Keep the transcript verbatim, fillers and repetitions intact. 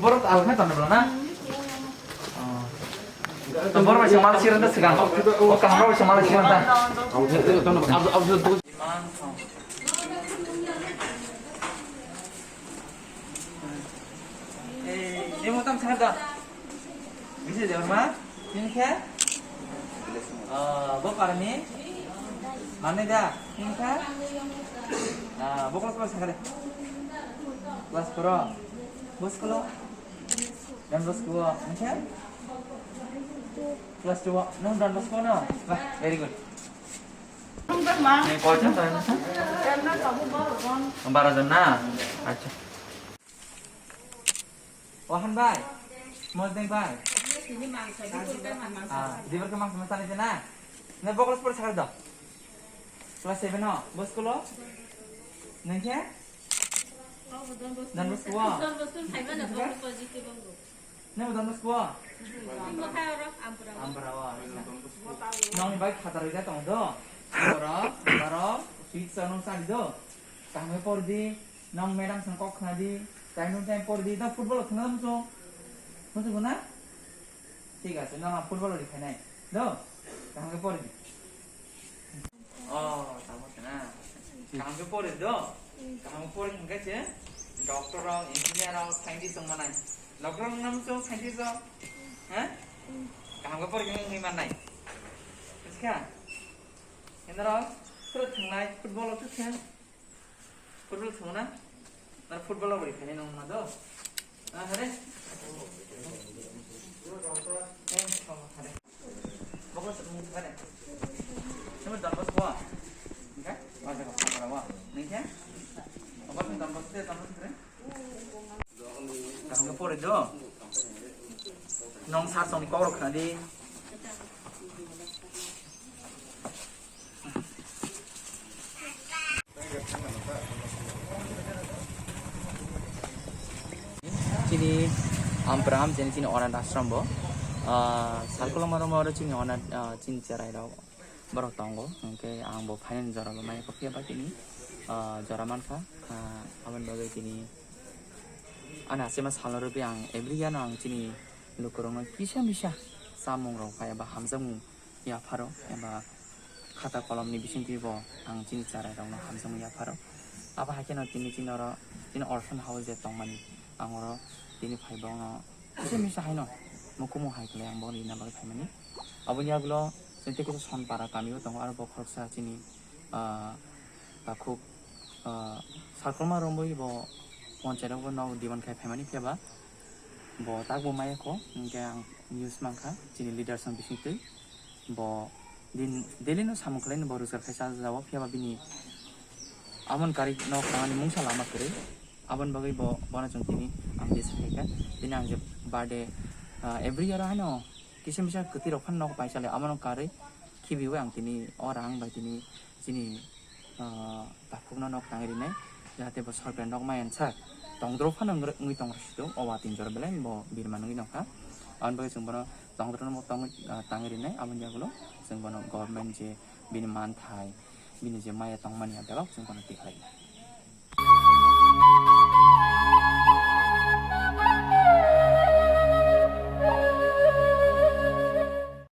Borok alkhe tonne bro na? Oh. To borok bai se mal siranta sigang. O kaham rok bai se mal siranta. Eh, ini mau tam sana dah. Bisa jawab mah? Ini khe? Ah, bo parni? Mane da? Ini khe? Ah, bo kelas berapa sekarang? Kelas berapa? Bo sekolah? Don Bosco, ini khe? Kelas dua. Nang Don Bosco no? Wah, very good. Nang berma? Ni koi jam tadi? Karena kamu baru kan? Bara jon na? Acha. Wahan bai. Mojnai bai. Ini mangsa, di kurka mangsa. Ah, di kurka mangsa masani jena. Ne bokol sport sakar do. Class seven no. Bos kulo. Nengke? Don Bosco. Don Bosco. Don Bosco sai mana bokol positive bongko. Ne Don Bosco. Ini mau kayak orang Ampera. Ampera wa. Nong bai khatar ida tong do. Oro, oro, sweet sa nong sani do. Kaham khe por di, nong madam song kok khna di, time to time por di, da football khna muchung. Muchung na? Thik ase, nong football ri khainai. Do? Kaham khe por di. Oh, tamo khna. Kaham khe por di do? Kaham khe por di hwnkhe se doctor rok, engineer rok, scientist rok manai. Doctor rok wngna muchung, scientist rok. Ha? Kaham khe por di wngwi mannai. Buskha? Enaro, sir thangnai, football rok thang. Football thangna? Nar football rok bai khainai nong ma do? Ah, hare? Eh, thang, hare. Bokol se mung hare. Sema Don Bosco wa? Enggak? Wa jaga pangkara wa. Nengke? Bokol se Don Bosco de, Don Bosco de? Kaham khe pore do. Nong sar song ni kok rok khna di. Chini Ampram, chini, chini onath ashram bo. Ah, Salkoloma romo oro chini onath, ah, chini cherai rok borok tongo. Hwnkhe ang bo phainani jora bo maya kho phiya ba tini, ah, jora mankha. Ah, aboni bagwi tini ani achema salno rwgwi ang every year no ang chini lukurokno kisa misa chamung rok eba hamjakmung yapharo eba khata kolomni bisingtwi bo ang chini cherairokno hamjakmung yapharo. Abo hai kheno tini chini oro chini orphan house je tongmani ang oro tini phai bokno kisa misa haino mukumu hai khlai ang bokno rina bagwi phaimani. Aboni yagulo chini tei kisa Sonpara kamio tongo aro bo khoroksa chini, ah, takhuk, ah, Salkoloma romwi bo ponchayat o bo nok demand khai phaimani phiya ba bo tak bo maya kho, hwnkhe ang news mankha chini leaders ni bisingtwi. Bo din daily no samung khlaino bo rojgar khai cha jao, phiya ba bini aboni karwi nok tangmani mungsa lama kwrwi. Aboni bagwi bo, bono chwng tini ang je sakha kha. Tini ang je birthday, ah, every year haino kisa misa kwtwi rok phano nok pai chale, abono karwi khibiwi ang tini o rang bai tini chini, ah, takhukno nok tangwi rinai, jahate bo sorkari nok maya ansa tongdoro phano wngwi tong rwsidi, o watwi jora belai bo birman wngwi tongkha. Aboni bagwi chwng bono tongdoro nok tangwi, ah, tangwi rinai, aboni yagulo chwng bono government je bini manthai, bini je maya tongmani belok chwng bono tikhlai.